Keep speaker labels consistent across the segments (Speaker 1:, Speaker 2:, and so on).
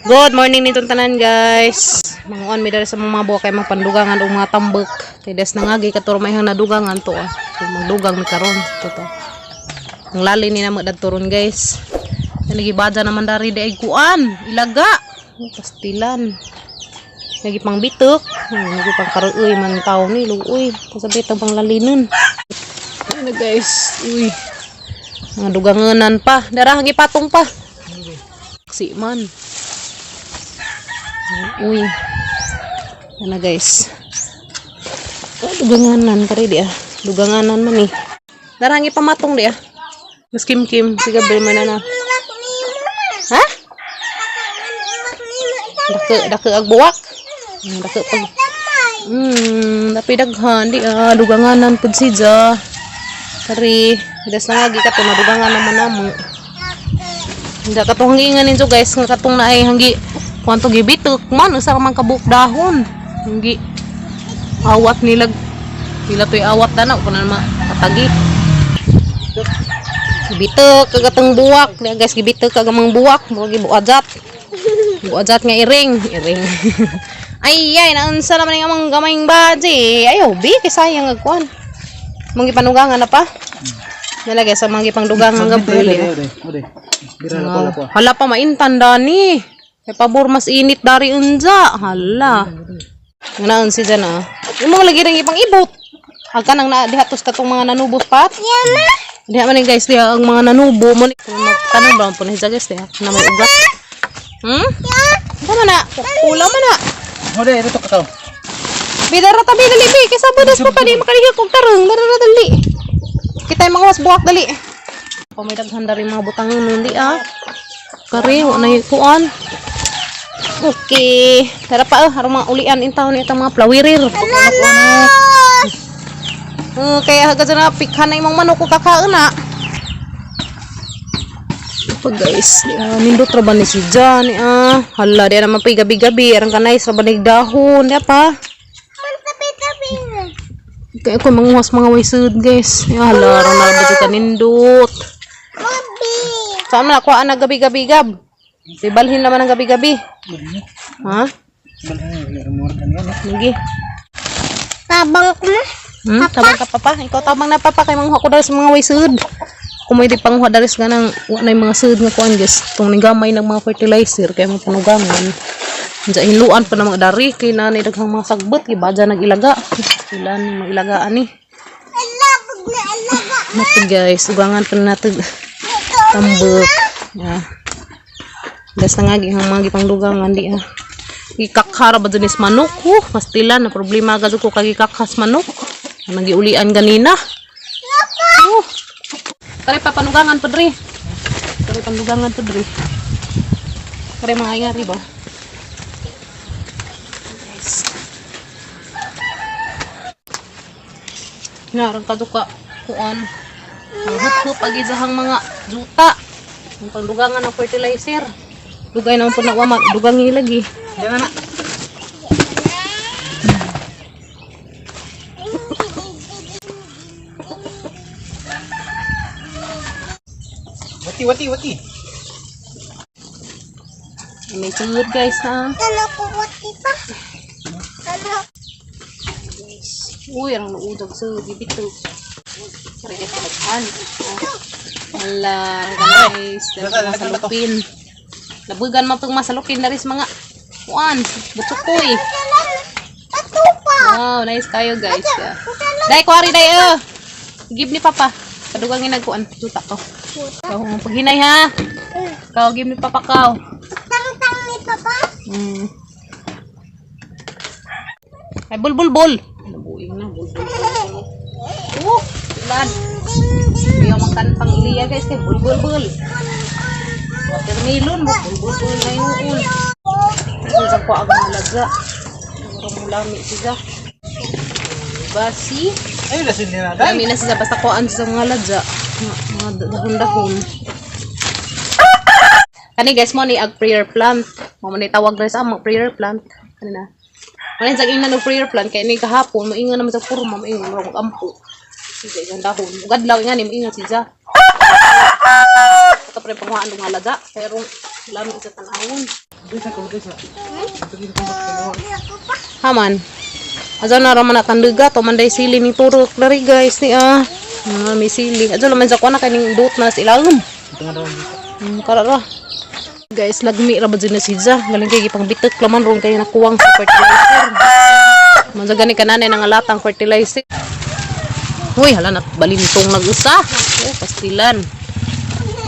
Speaker 1: Good morning nitong tanan, guys. Manguan mi diri sa mga buwa kay mga pandugangan og mga tambok. Kay des nangagi katur may hang nadugangan to ah. So, magdugang mi karon to to. Ang lali ni namo dadto ron, guys. Yan lagi naman dari di ay kuan, ilaga. Oh, pastilan. Lagi pang bitok. Lagi pang karuoy man tao ni luoy. Kasabi pang lalinon. Ano, guys? Uy. Mga duganganan pa. Dara hangi patong pa. Si man. Uy. Ano, guys? Oh, duganganan kari di ah. Duganganan man eh. Dara hangi pamatong di ah. Mas kim kim si Gabriel man na. Ha? Dake dake ag buwak. Dake pag dapi daghan di ah, duganganan pud siya. Kari, das nangagi ka to nadugangan naman namo. Hindi katong hanggingan ninyo, guys, nga katong naay hanggi kuanto gibitok man usa ka man kabuk dahon. Hanggi awat nila nila to'y awat na kuno ma patagi. Gibitok kagatong buwak, di guys, gibitok kagamang buwak, murag gibuajat. Buajat nga iring, iring. Ay ay, naunsa naman ang among gamayng baji. Ayaw bi kay sayang ag kuan. Mong gipanugangan na pa. Nalagay sa mga gipangdugangan Gabriel. Eh. Wow. Hala pa maintan dani. Kay pabor mas init dari unja. Hala. Nganaon si dyan ah. Yung mga lagi rin ipang ibot. Agka nang na dihatos katong mga nanubos pat. Diha man ni, guys, diha ang mga nanubo mo ni. Magtanong ba po ni guys diha na may ugat. Tama na. Kula man na.
Speaker 2: Hode, ito ka to.
Speaker 1: Bidara tabi dali bi kaysa budas pa pa di makalihok og tarong dara dali. Kita yung mga was buwak dali. Pa may daghan dari mga butang nun di ah. Kare wa na kuan. Okay, tara pa oh, harong mga ulian in taon itong mga plawirir. Kaya hagad na pikhan na imong manok ko kakaon na. Pa guys, di, ah, nindot ra ba ni si Jan ah. Hala, di naman pa gabi-gabi, arang kanay sa banig dahon, di pa. Kaya ako manguhas mga waysud, guys. Ya, hala, arang na ba kanindot. Saan man ako na gabi-gabi gab? Di balhin naman ang gabi-gabi. Ha? Sige.
Speaker 3: Tabang ko na.
Speaker 1: Tabang ka papa. Ikaw tabang na papa kay manguha ko dali sa mga waysud. Kung may di panguha dali sa ganang wa na yung mga sud nga kuan, guys. Tong nigamay ng mga fertilizer kay mga panugangan. Diyan hiluan pa na mga dari kay nanay daghang mga sagbot kay badya nag-ilaga. Ilan mga ilagaan ni.
Speaker 3: Alabog na alaga.
Speaker 1: Nato guys, ugangan pa na nato tambok. Yeah. Das na nga ang mga gipangdugangan di ah. Gikakhara ba dun is manok? Huh, pastilan na problema agad ko kag gikakhas manok. Nagiulian ganina. Oh. Tari pa panugangan pa diri. Tari panugangan pa diri. Tari mga ingari ba? Guys. Narang kaduka kuan. Ang hup-hup agi sahang mga juta. Ang pangdugangan ng fertilizer. Dugay naman po na wama, dugang lagi.
Speaker 2: Diyan na na. Wati, wati, wati.
Speaker 1: May sungod, guys, ha.
Speaker 3: Ano ko wati pa? Ano?
Speaker 1: Uy, ang naudag sa gibito. Sorry guys, daghan. Hala, guys. Dahil mga salupin. Labugan man itong mga salupin na rin sa mga kuan, butsukoy.
Speaker 3: Patupa.
Speaker 1: Wow, nice kayo, guys. Yeah. Dai, kuwari, dai, oh. Give ni Papa. Padugang ginagkuan. Tuta ko. Ikaw, paghinay ha. Ikaw, give ni Papa kaw.
Speaker 3: Tang-tang ni Papa.
Speaker 1: Ay, bul, bul, bul. Nabuing na, bul, bul, bul. Oh, ilan. Ayaw magkantang iliya, guys. Kay bul, bul, bul. Watermelon, bul, bul, bul na yun. Ito sa ko ang malaga. Murang mulami siya. Basi.
Speaker 2: Ay, lasin nila dai.
Speaker 1: Dami na siya basta kuan sa mga ladya. Mga dahon-dahon. Kani guys mo ni ag prayer plant. Mo man ni tawag diri sa among prayer plant. Kani na. Wala sa ingnan og prayer plant kay ni kahapon moingon naman sa kurma moingon murag mag-ampo. Sige isang dahon. Ug adlaw ingani moingon siya. Ito pre panguhaan dong alaga. Pero lami sa tanawon. Haman. Azo na raman na tanduga to manday sili ni turok dari guys ni ah. Ah, may sili. Azo laman sa kuha na kaning duot na sa ilalom. Kara ra. Guys, lagmi ra ba dyan na siya? Galing kay gipang bitek laman ron kay nakuwang sa fertilizer. Mansa gani kananay nang alatang fertilizer. Uy, hala na balintong nag-usa. Oh, pastilan.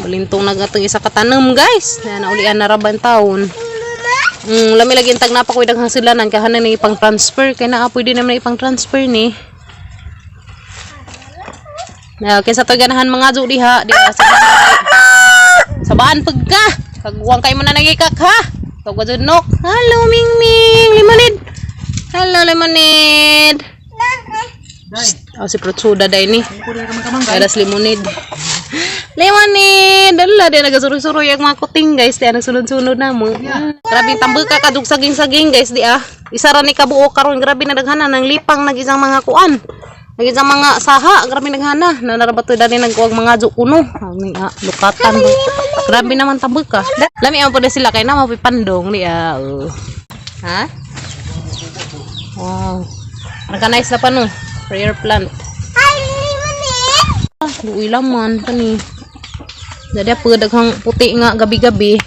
Speaker 1: Balintong nagatong isa katanom, guys. Na naulian na ra ban taon. Lami lagi intag napa ko daghang silanan kahanan ni ipang transfer kay naa pwede naman ipang transfer ni. Na kaysa to ganahan mga ju diha diha sa sabaan pagka. Kagwang kay mo na nagikak ha. Kag nok. Hello Ming Ming, lemonade. Hello lemonade. Oh, si Protsuda day ni. Alas lemonade. Lemonade! Dala, di nagasuroy-suroy ang mga kuting, guys. Di, nagsunod-sunod na mo. Grabe yung tambuka kadug saging-saging, guys. Di ah. Isa ra ni kabuo karon. Grabe na daghana ng lipang nag isang mga kuan. Nag isang mga saha. Grabe naghana. Nanarabato dani nagkuwag mga kuno. Ang ah, lukatan. Grabe naman tambuka. Lami ang pud sila kay na mapipandong di ah. Oh. Ha? Wow. Organize na pa no. Prayer plant.
Speaker 3: Ay, lemonade.
Speaker 1: Ah, luoy laman kani. Dada pa daghang puti nga gabi-gabi.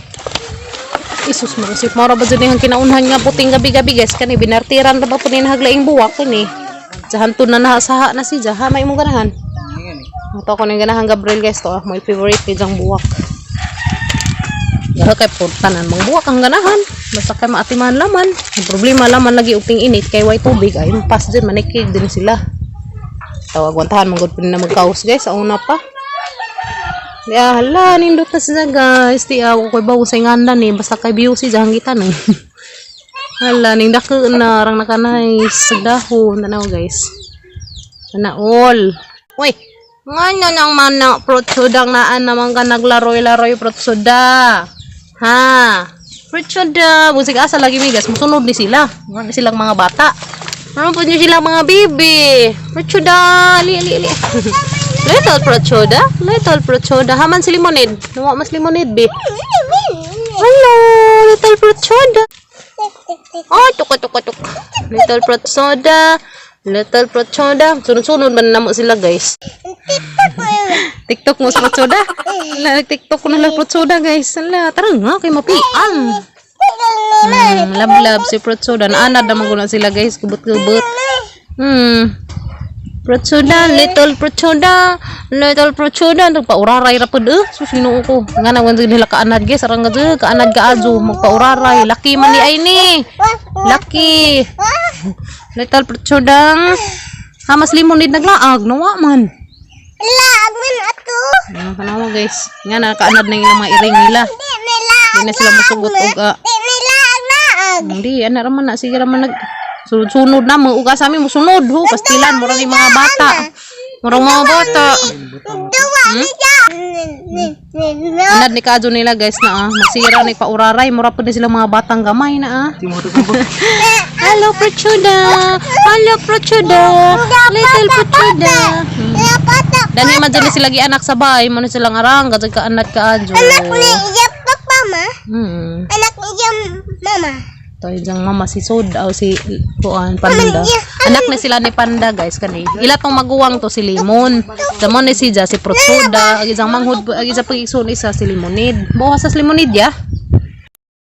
Speaker 1: Isus marasip mara ba dyan ang kinaunhan nga puting gabi-gabi guys kani binartiran ra ba po ni nahaglaing buwak kani. Jahan to na nahasaha na si Jaha may imong ganahan. Ato ako ning ganahan Gabriel guys to ah, my favorite ni jang buwak. Daha kay tanan mang buwak ang ganahan. Basta kay maatiman laman. Ang problema laman lagi og ting init kay way tubig ay pas din manikig din sila. Tawag wantahan man gud pud na magkaos guys sa una pa. Di ah, hala, nindot na siya guys. Di ah, ako ko'y bawo sa inganda ni. Basta kay beauty siya hanggitan eh. Hala, ning dako na rang naka-nice. Sa dahon, tanaw guys. Sana all. Uy, ngano nang mana protsudang naan naman ka naglaroy-laroy protsuda. Ha? Protsuda. Busig asa lagi mi guys, musunod ni sila. Ngano silang mga bata. Ano po niyo sila mga bibi? Protsuda, ali ali ali. Little protsuda, little protsuda. Haman si limonade. Nawa mas limonade be. Hello, little protsuda. Oh, tuk tuk tuk. Little fruit soda. Little fruit soda. Sunod-sunod man namo sila, guys. TikTok mo sa fruit soda. Wala, TikTok ko na lang fruit soda, guys. Ala, tara nga kay mapian. Love love si fruit soda. Naanad naman ko na sila, guys. Kubot-kubot. Fruit soda, little fruit soda, little fruit soda. Nagpauraray ra pud eh. Sus Ginoo ko. Nga na wanjud nila kaanad guys, arang nga kaanad kaajo magpauraray. Laki man ni ay ni. Laki. Little fruit soda. Hamas limonade naglaag, nawa man.
Speaker 3: Laag man ato.
Speaker 1: Ano tanawa guys. Nga na kaanad na ilang mga iring nila.
Speaker 3: Di may laag.
Speaker 1: Di na sila musugot og ah,
Speaker 3: Di may laag laag.
Speaker 1: hindi, ana ra man na sige ra man nag sunod-sunod na mo uga sa amin musunod ho pastilan mura ni mga bata. Murang mga bata.
Speaker 3: Duwa ni siya. Ni ni ni.
Speaker 1: Anad ni kaadyo nila guys na ah, masira ni pauraray mura pud ni sila mga batang gamay na ah. Hello Prochuda. Hello Prochuda. Little Prochuda.
Speaker 3: Lapata.
Speaker 1: Dani man dyan sila gi anak sa bahay mo na silang arang kadto ka anak kaadyo.
Speaker 3: Anak ni iya papa ma.
Speaker 1: Hmm.
Speaker 3: Anak ni iya mama.
Speaker 1: To yung mama si Sod o si kuan Panda. Anak na sila ni Panda guys kani. Ila tong maguwang to si Limon. Damon ni si Ja si Protsoda, ang isang manghod ang isa pag igsoon isa si Limonid. Bukas sa Limonid ya.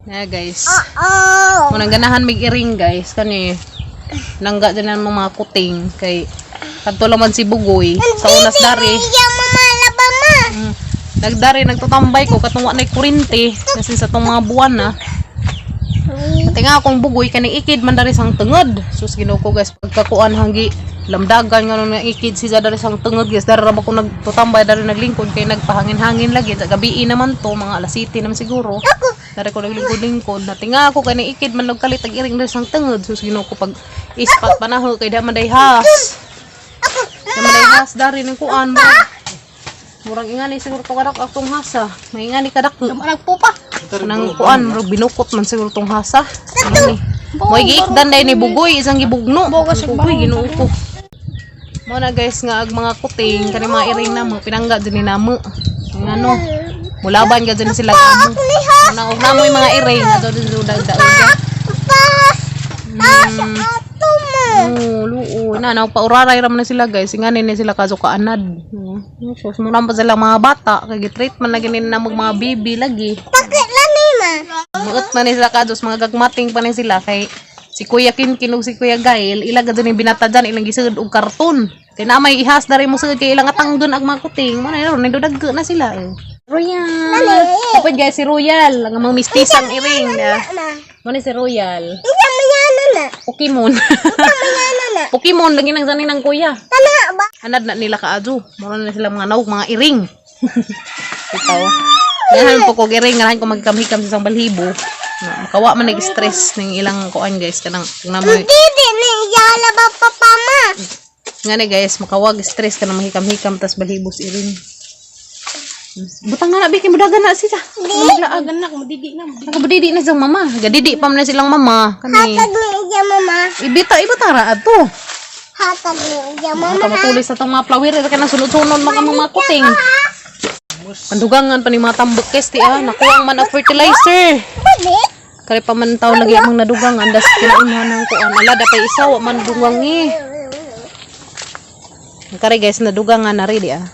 Speaker 1: Na guys.
Speaker 3: Oh.
Speaker 1: Kung ganahan mig iring guys kani nangga din ang mga kuting kay kadto laman si Bugoy sa unas dari.
Speaker 3: Iya mama laba ma.
Speaker 1: Nagdari nagtatambay ko katong wa nay kurente kasi sa tong mga buwan na. Pati nga akong bugoy kaning ikid man dari sang tenged. Sus Ginoo ko guys pagkakuan hanggi lamdagan nga nung ikid siya dari sang tenged guys dari ra ba ko nagtutambay dari naglingkod kay nagpahangin-hangin lagi sa gabi naman to mga alas 7 naman siguro. Dari ko naglingkod-lingkod na tinga ako kay ikid man nagkalit ag iring dari sang tenged. Sus Ginoo ko pag ispat panaho kay di man day has. Di man day has dari ning kuan mo. Murang ingani siguro to kadak atong hasa. May ingani kadak.
Speaker 3: Nagpupa.
Speaker 1: Nang kuan, murag binukot man siguro tong hasa. Ano ni? Moy giikdan dai ni Bugoy, isang gibugno. Bugoy Ginoo ko. Mo na guys nga ag mga kuting kani mga iring na mo pinangga din ni namo. Ang ano. Mulaban ka dyan sila kamo. Una og namoy mga iring ato din dudag daog.
Speaker 3: Pas. Ah, sa ato mo.
Speaker 1: Oh, luo. Na na pauraray ra man na sila, guys. Ingani ni sila kaso kaanad. So mura pa sila mga bata kay gitreat man lagi nila mag mga baby lagi.
Speaker 3: Bakit lang ni ma?
Speaker 1: Muot man ni sila kados mga gagmating pa ni sila kay si Kuya Kinkin ug si Kuya Gail ila gad ni binata dyan ilang gisud og karton. Kay na may ihas dari mo sud kay ilang atangdon ag mga kuting. Mo na ron nagdudag na sila. Eh. Royal. Kapag guys si Royal ang mga mistisang iring na.
Speaker 3: Ma.
Speaker 1: Mo ni si Royal.
Speaker 3: Isa mayana na.
Speaker 1: Pokemon.
Speaker 3: Mayana na.
Speaker 1: Pokemon lagi nang sanin ng kuya.
Speaker 3: Tama ba?
Speaker 1: Anad na nila kaadyo. Mura na sila mga naog, mga iring. Ikaw. Ngahan po ko iring, ngahan ko magkamhikam sa isang balhibo. Na, makawa man nag-stress ng ilang kuan guys kanang kung namoy
Speaker 3: Didi ni yala ba papa ma?
Speaker 1: nga ni guys makawag stress kanang mahikam-hikam tas balhibos iring. Butang nga na bi kay mudagan na sila. Maglaag
Speaker 4: Anak, madidi na.
Speaker 1: Nakabadidi na silang mama. Gadidi pa man na silang mama. Kani.
Speaker 3: Hatag ni iya mama.
Speaker 1: Ibita ibita ra ato.
Speaker 3: Hatag ni iya mama.
Speaker 1: Mama matulis sa tong mga plawir ka nang sunod-sunod mga kuting. Pandugangan pa ni mga tambok kesti ah, nakuang man ang fertilizer.
Speaker 3: Balik.
Speaker 1: Kare pa man taw lagi amang nadugang andas kinaunhan ng kuan. Ala dapay isa wa man dugang eh. Kare guys, nadugangan na rin di ah.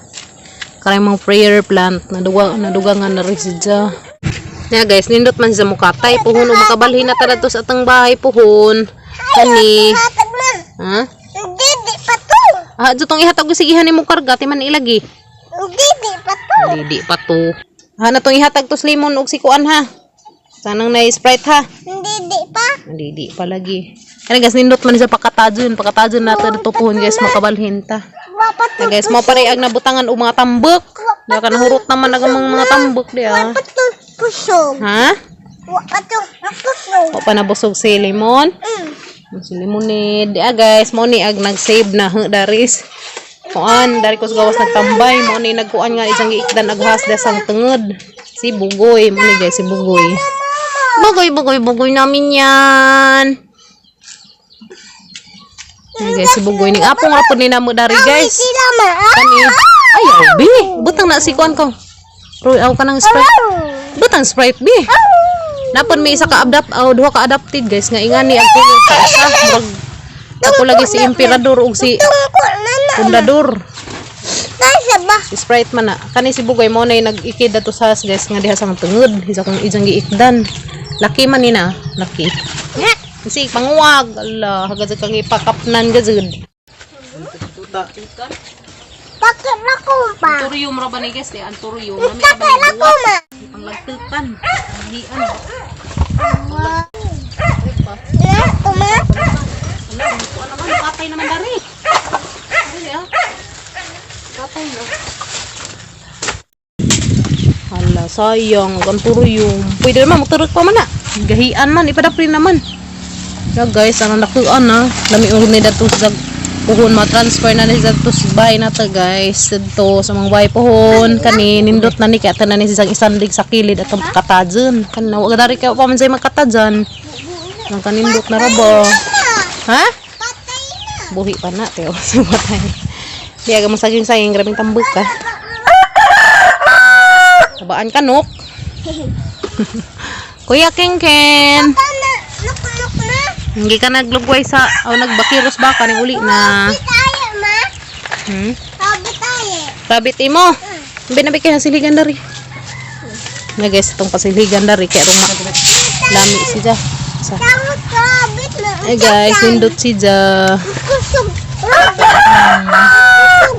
Speaker 1: Kare mga prayer plant nadugangan na rin siya. Ya guys, nindot man siya mukatay puhon o makabalhin na ta sa atang bahay puhon. Kani.
Speaker 3: Hatag ma.
Speaker 1: Ha?
Speaker 3: Didi pa to.
Speaker 1: Ah, tong ihatag ko sigihan nimo karga ti man ilagi.
Speaker 3: Didi pa to.
Speaker 1: Didi pa to. Ha na tong ihatag to limon og si kuan ha. Sanang na Sprite ha.
Speaker 3: Didi pa.
Speaker 1: Didi pa lagi. Kani guys, nindot man siya pakatajon, pakatajon nato dito puhon guys makabalhin ta.
Speaker 3: Wa pa to.
Speaker 1: Na guys, mo pare ag nabutangan og mga tambok. Di ka nahurot naman ag ang mga tambok di ah.
Speaker 3: Pa to kusog.
Speaker 1: Ha?
Speaker 3: Wa pa to kusog.
Speaker 1: Wa pa nabusog si limon. Si limonade. Di ah guys, mo ni ag nag-save na huh, daris. Kuan, dari ko sa gawas nagtambay, mo ni nagkuan nga isang giikdan aghas dasang tungod. Si Bugoy, mo ni guys, si Bugoy. Bugoy, Bugoy, Bugoy namin yan. Ay, guys, si Bugoy ning apong rapod ni namo dari guys.
Speaker 3: Sila ma. Ah.
Speaker 1: Kani. Ay, aw, bi. Butang na si kuan ko. Roy, aw ka ng Sprite. Butang Sprite, bi. Napon may isa ka adapt aw duha ka adapted guys nga ingani ang puno sa isa murag ako lagi si Emperador ug si
Speaker 3: Tungkol na na.
Speaker 1: Pundador.
Speaker 3: Nasa ba?
Speaker 1: Si Sprite man na. Kani si Bugoy mo na nag-ikid ato sa guys nga diha sa mga tungod. Isa kong ijang giikdan. Laki man ni na, laki. Kasi panguwag, ala, hagad kang ipakapnan gazud.
Speaker 2: Tuta.
Speaker 3: Bakit na ko pa?
Speaker 1: Anturyum ra ba ni guys, di anturyum. Nami
Speaker 3: Bakit na ko ma?
Speaker 1: Panglagtukan. Hian.
Speaker 3: Na ko ma?
Speaker 1: Ala, kuan naman patay naman dari. Dili ah. Patay na. Hala, sayang. Ang anturyum. Pwede naman, magturok pa man na. Gahian man, ipadapli naman. Ya guys, ang nakuan na. Lami og ni dato sa puhon ma-transfer na ni dato sa bahay na ta guys. Dito sa mga bahay puhon kani nindot na ni kay tanan ni sisang isandig sa kilid atong pakatajon. Kani wa dari kay pa man say makatajan. Ang kanindot na ra ba? Ha?
Speaker 3: Patay na.
Speaker 1: Buhi pa na teo sa patay. Di aga masaging sayang grabing tambok ka. Tabaan ka nok. Kuya Kengken.
Speaker 3: Tana, luk-luk na.
Speaker 1: Hindi ka naglugway sa o nagbakiros ba ka ning uli na.
Speaker 3: Tayo ma. Sabi tayo.
Speaker 1: Rabbit imo. Binabi kay siligan dari. Na guys, itong pasiligan dari kay rong lami siya. Sa.
Speaker 3: Tawag sabit na.
Speaker 1: Ay guys, nindot siya.
Speaker 3: Kusog.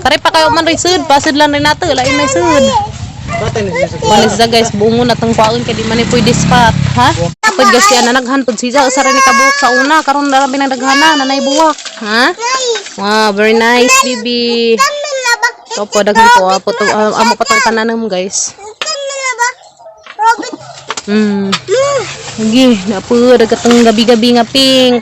Speaker 1: Kare pa kayo man rin sud, pasud lang rin nato, lain may sud.
Speaker 2: Batay na siya sa
Speaker 1: Wala siya guys, bungo na tong kwaon kay di man ni pwede spot, ha? Pwede guys siya na naghanpod siya, usa ra ni kabuok sa una, karon na rabi nang daghana, nanay buwak, ha? Wow, very nice, baby.
Speaker 3: Tama na ba?
Speaker 1: Opo, daghan po, apo to, amo pa tong tananom guys.
Speaker 3: Tama na ba? Robert.
Speaker 1: Lagi, napo, dagatong gabi-gabi nga pink.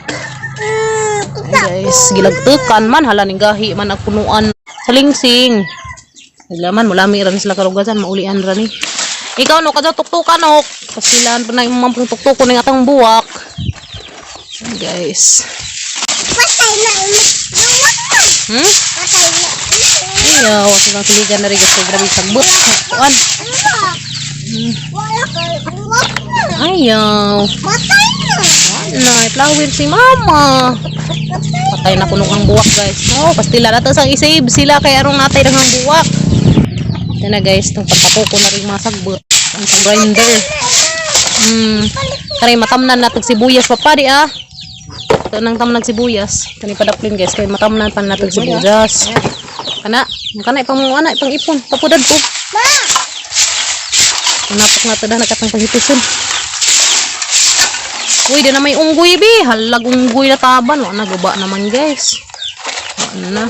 Speaker 1: Ay, guys, gilagtukan man, hala ning gahi man ang punuan. Sa lingsing. Naglaman, mulami ran sila karugasan, maulian ra ni. Ikaw no, kadto tuktukan no. Pasilan pa na imong mampong tuktukon ning atong buwak. Ay, guys.
Speaker 3: Patay na. Luwak na. Patay na.
Speaker 1: Ayaw, sa kang siligan na rin guys, grabe sagbot. Kuan.
Speaker 3: Luwak. Wala ka. Buwak na.
Speaker 1: Ayaw.
Speaker 3: Matay na.
Speaker 1: Na, flower si mama.
Speaker 3: Matay.
Speaker 1: Patay na kuno ang buwak, guys. Oh, pastila na to sang i-save sila kay arong natay ang buwak. Ito na, guys, itong pagkapo ko na rin mga sagbot. Ang sa grinder. Karay matamnan na tag sibuyas pa pa di ah. Ito nang tamnag sibuyas. Kani padaplin, guys, kay matamnan pa natag sibuyas. Kana, kana ipang ana ipang ipon. Papudad ko.
Speaker 3: Ma!
Speaker 1: Napak na to dah nakatang panghipuson. Uy, di na may unggoy bi. Halag unggoy na taban. Wala na, guba naman, guys. Wala na.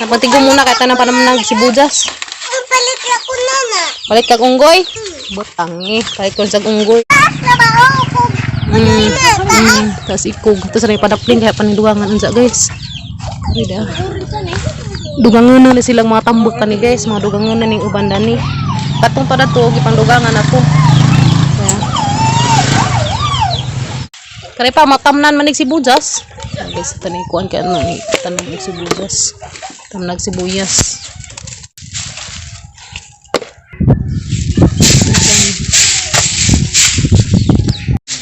Speaker 1: Napagtigo muna kahit na pa naman nagsibujas.
Speaker 3: Ang palit na ko na na.
Speaker 1: Palit kag unggoy. Butang eh. Palit ko sa unggoy.
Speaker 3: Taas na ba? Oo, kung
Speaker 1: Tapos ikog. Tapos na padapling kaya panindugangan unsa, guys. Ay da. Dugangan na silang mga tambok kani, guys. Mga dugangan na ning uban dani. Katong to dato gipangdugangan ako. Kaya. Kare pa matamnan manig sibuyas. Ah, guys, ito na ikuan kay ano ni tanong og sibuyas. Tamnag sibuyas.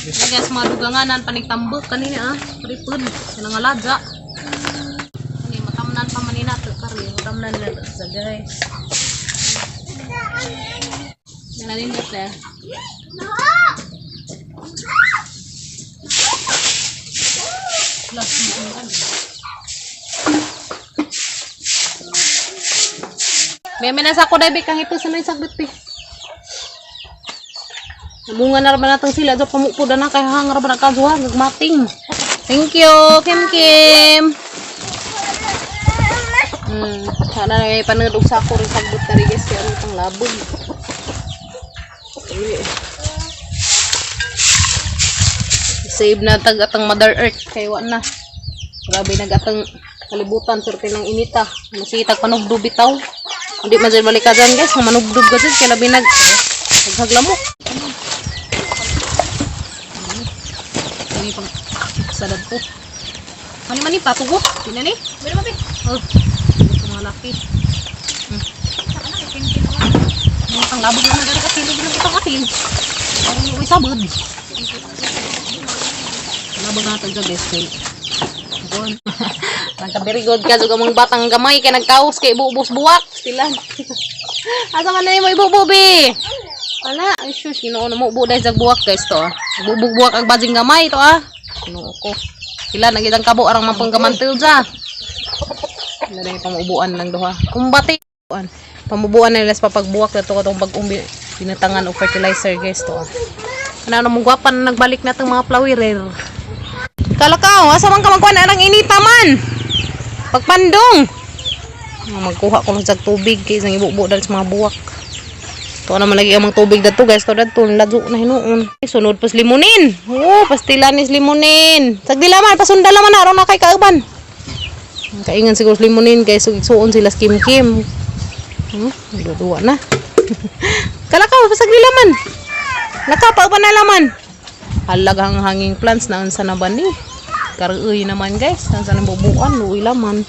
Speaker 1: Ay, guys, mga duganganan panigtambok kanina ah. Pripod sa nangaladja. Ani matamnan pa manina to kare, matamnan na to sa guys. Nananindot eh. May nasa ko dai kang ito sa sagbot pi. Namunga na raman natang sila. So, pamukpo na kay hang raman na kazuha. Gagmating. Thank you, Kim Kim. Sana na may panood og sako rin sagbot na rin guys. Kaya ano pang labog. Ay. Save na tag atang Mother Earth. Kay wa na. Grabe nagatang kalibutan. Surte ng inita. Masitag panugdub bitaw. Hindi man dyan balik ka dyan, guys. Kung manugdub ka dyan, kaya labi nag naghaglamok. Ini pang salad po. Ano man ni patugo? Tingnan ni. Meron ba, be? Oh. Ito mga laki. Mga panglabog naman dari katil, ng itong atil. Parang yung sabod. Labog na ito guys. Kay. Bon. Nagka very good ka juga mga batang gamay kay nagkaos kay ibubos buwak sila. Asa man na mo ibubo be? Wala, ay shush, Ginoo na mo ubo dahil sa buwak guys to ah. Bubog buwak ang bajing gamay to ah. Ginoo ko. Sila nagitang kabo arang mapanggamantil dya. Wala na yung pamubuan lang duha. Kumbati. Pamubuan na nila sa papagbuwak na to katong bagong binatangan og fertilizer guys to ah. Ano na mong gwapan na nagbalik na itong mga flowerer. Kalakaw, asa man ka magkuhan arang inita man. Pagpandong. Magkuha ko lang sa tubig kay isang ibubo dahil sa mga buwak. Ito naman lagi ang mga tubig dato guys. Ito dato, ladyo na hinuon. Sunod pas limonin. Oo, pastilanis limonin. Sagdi laman, pasunda laman araw na kay kauban. Kaingan siguro sa limonin guys. So, igsuon sila sa Kim Kim. Duduwa na. Kalakaw, pasagdi laman. Laka, pauban na laman. Halagang hanging plants na unsa na ba ni? Karuoy naman guys. Unsa na bubuan, luoy laman.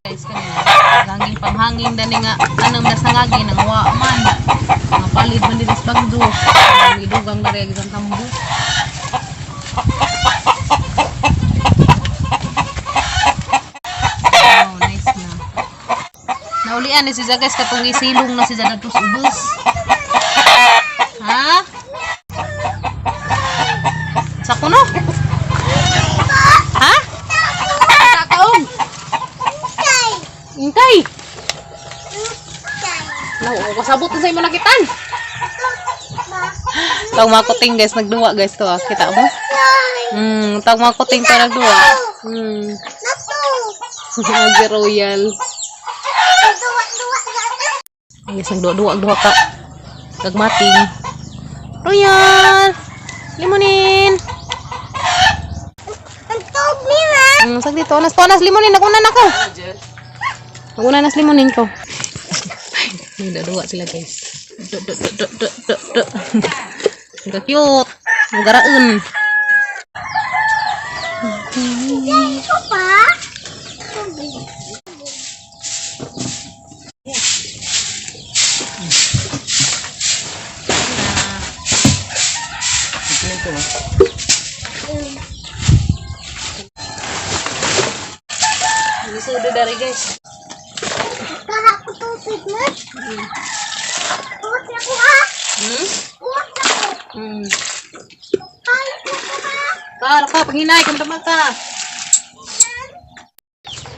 Speaker 1: Guys, kanina, hanging panghangin dani nga anong nasangagi nang wa man. Mga palit man dito sa bagdo. Ang idugang na rin isang tambo. Oh, nice na. Naulian ni si Zia, guys, katong isilong na si Zia datos ubos. Ha? Sa kuno? Ha? Kakaong.
Speaker 3: Kay!
Speaker 1: Ingkay.
Speaker 3: Kay!
Speaker 1: Naku, kasabot na sa imo nakitan.
Speaker 3: Ba?
Speaker 1: Tawag mga kuting guys, nagduwa guys to ah. Kita mo?
Speaker 3: Kay!
Speaker 1: Tawag mga kuting to nagduwa.
Speaker 3: Nato!
Speaker 1: Agi royal.
Speaker 3: Duwa-duwa na.
Speaker 1: Yes, nagduwa-duwa duha ka. Kagmating. Royal. Limonin.
Speaker 3: Ang tog ni ma!
Speaker 1: Sag dito. Tonas, tonas, limonin. Naguna na ko. Naguna na sa limonin ko. Nagduwa sila guys. Do, do, do, do, do, do, do. Ang ka-cute. Ang garaon.
Speaker 3: Ito pa?
Speaker 2: Ito ma.
Speaker 1: Isudo dari, guys.
Speaker 3: Kaha ko tubig mo. Buhat na ko ha. Buhat na ko. Kaya ko ha.
Speaker 1: Ka, ka, panghinay, kung tama ka.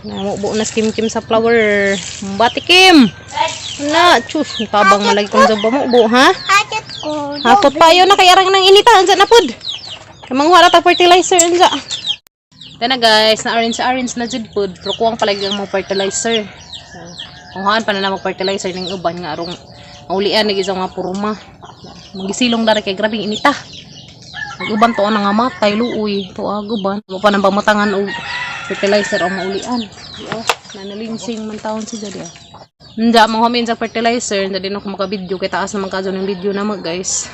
Speaker 1: Namubo na si Kim Kim sa flower. Bati Kim! Na, chus, tabang malagi kong sa mo, ha?
Speaker 3: Atat ko.
Speaker 1: Hapot pa yun na kay arang ng inita, ansa na pud. Kamangwa ra ta fertilizer ansa. Tana guys, na orange orange na jud pud, pero kuwang palagi ang mga fertilizer. So, kuhaan pa na na mag fertilizer ning uban nga arong maulian nag isang mga purma. Magisilong dara kay grabing inita. Ang uban to na nga matay luoy, to uban. Mo pa nang pamutangan og fertilizer ang maulian. Oh, nanalinsing man taon si jadi. Ah. Hindi, mga homin sa fertilizer, hindi din ako makabidyo, kay taas naman kadyo ng video na guys.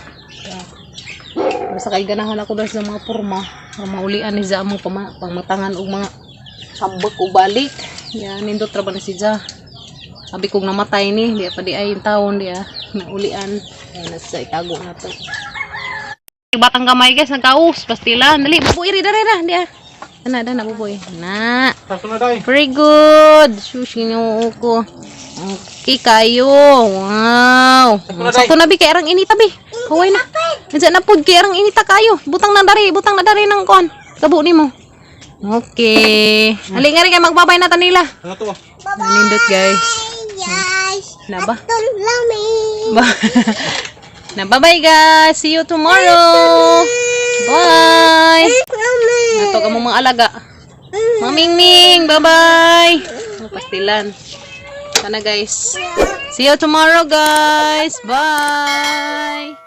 Speaker 1: Basta kay ganahan ako dahil sa mga purma. Para maulian ni Za among pamatangan og mga tambak og balik. Yan, nindot ra ba na si Ja. Sabi kong namatay ni, di pa di ay yung taon, di ah. Naulian. Ay, nasa itago na to. Batang gamay guys, nagkaus. Pastila. Dali, buboy, iri, dali na. Di ah. Ana, dana, buboy. Na.
Speaker 2: Sakto na tayo.
Speaker 1: Very good. Shush, ginoo ko. Okay kayo. Wow. Sakto na bi kay arang inita bi. Kaway na. Unsa na pud kay arang inita kayo. Butang na dari ng kon. Tabo nimo. Okay. Ali nga rin kay magbabay na tanila.
Speaker 2: Ano to?
Speaker 1: Nindot guys.
Speaker 3: Guys.
Speaker 1: Na ba?
Speaker 3: Atong lami.
Speaker 1: Na bye-bye guys. See you tomorrow. Bye.
Speaker 3: Lami.
Speaker 1: Nato ka mga alaga. Mga Ming, bye-bye. Oh, pastilan. Sana guys. See you tomorrow guys. Bye.